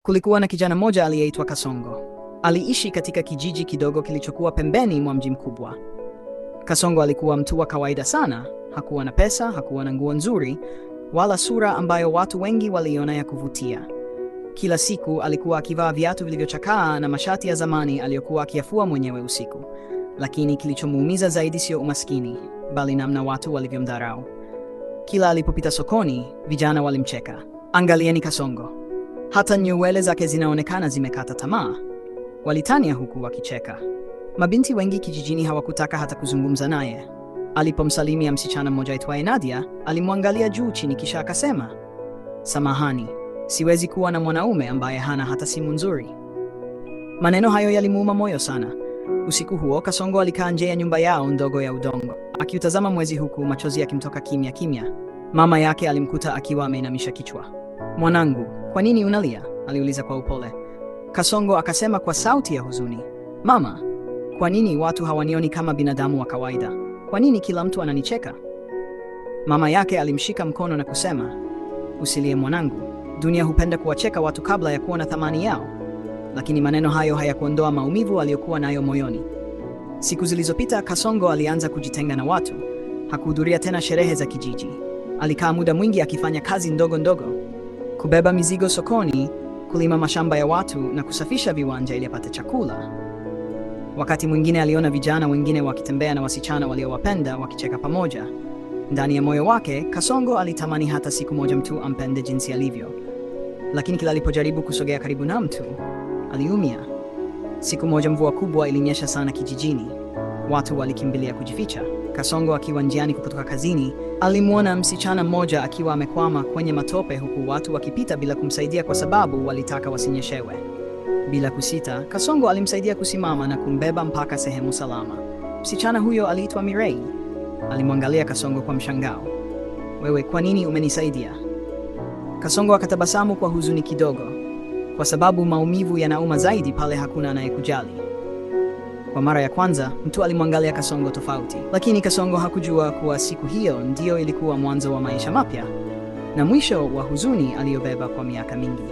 Kulikuwa na kijana mmoja aliyeitwa Kasongo. Aliishi katika kijiji kidogo kilichokuwa pembeni mwa mji mkubwa. Kasongo alikuwa mtu wa kawaida sana, hakuwa na pesa, hakuwa na nguo nzuri, wala sura ambayo watu wengi waliona ya kuvutia. Kila siku alikuwa akivaa viatu vilivyochakaa na mashati ya zamani aliyokuwa akiyafua mwenyewe usiku. Lakini kilichomuumiza zaidi sio umaskini, bali namna watu walivyomdharau. Kila alipopita sokoni, vijana walimcheka. Angalieni Kasongo, hata nywele zake zinaonekana zimekata tamaa, walitania huku wakicheka. Mabinti wengi kijijini hawakutaka hata kuzungumza naye. Alipomsalimia msichana mmoja aitwaye Nadia, alimwangalia juu chini kisha akasema, samahani, siwezi kuwa na mwanaume ambaye hana hata simu nzuri. Maneno hayo yalimuuma moyo sana. Usiku huo Kasongo alikaa nje ya nyumba yao ndogo ya udongo, akiutazama mwezi huku machozi yakimtoka kimya kimya. Mama yake alimkuta akiwa ameinamisha kichwa. Mwanangu, kwa nini unalia? Aliuliza kwa upole. Kasongo akasema kwa sauti ya huzuni, mama, kwa nini watu hawanioni kama binadamu wa kawaida? Kwa nini kila mtu ananicheka? Mama yake alimshika mkono na kusema, usilie mwanangu, dunia hupenda kuwacheka watu kabla ya kuona thamani yao. Lakini maneno hayo hayakuondoa maumivu aliyokuwa nayo moyoni. Siku zilizopita, Kasongo alianza kujitenga na watu. Hakuhudhuria tena sherehe za kijiji. Alikaa muda mwingi akifanya kazi ndogo ndogo, kubeba mizigo sokoni, kulima mashamba ya watu na kusafisha viwanja ili apate chakula. Wakati mwingine aliona vijana wengine wakitembea na wasichana waliowapenda wakicheka pamoja. Ndani ya moyo wake, Kasongo alitamani hata siku moja mtu ampende jinsi alivyo. Lakini kila alipojaribu kusogea karibu na mtu, aliumia. Siku moja mvua kubwa ilinyesha sana kijijini. Watu walikimbilia kujificha. Kasongo akiwa njiani kutoka kazini, alimwona msichana mmoja akiwa amekwama kwenye matope huku watu wakipita bila kumsaidia kwa sababu walitaka wasinyeshewe. Bila kusita, Kasongo alimsaidia kusimama na kumbeba mpaka sehemu salama. Msichana huyo aliitwa Mirei. Alimwangalia Kasongo kwa mshangao. Wewe, kwa nini umenisaidia? Kasongo akatabasamu kwa huzuni kidogo, kwa sababu maumivu yanauma zaidi pale hakuna anayekujali. Kwa mara ya kwanza, mtu alimwangalia Kasongo tofauti, lakini Kasongo hakujua kuwa siku hiyo ndiyo ilikuwa mwanzo wa maisha mapya na mwisho wa huzuni aliyobeba kwa miaka mingi.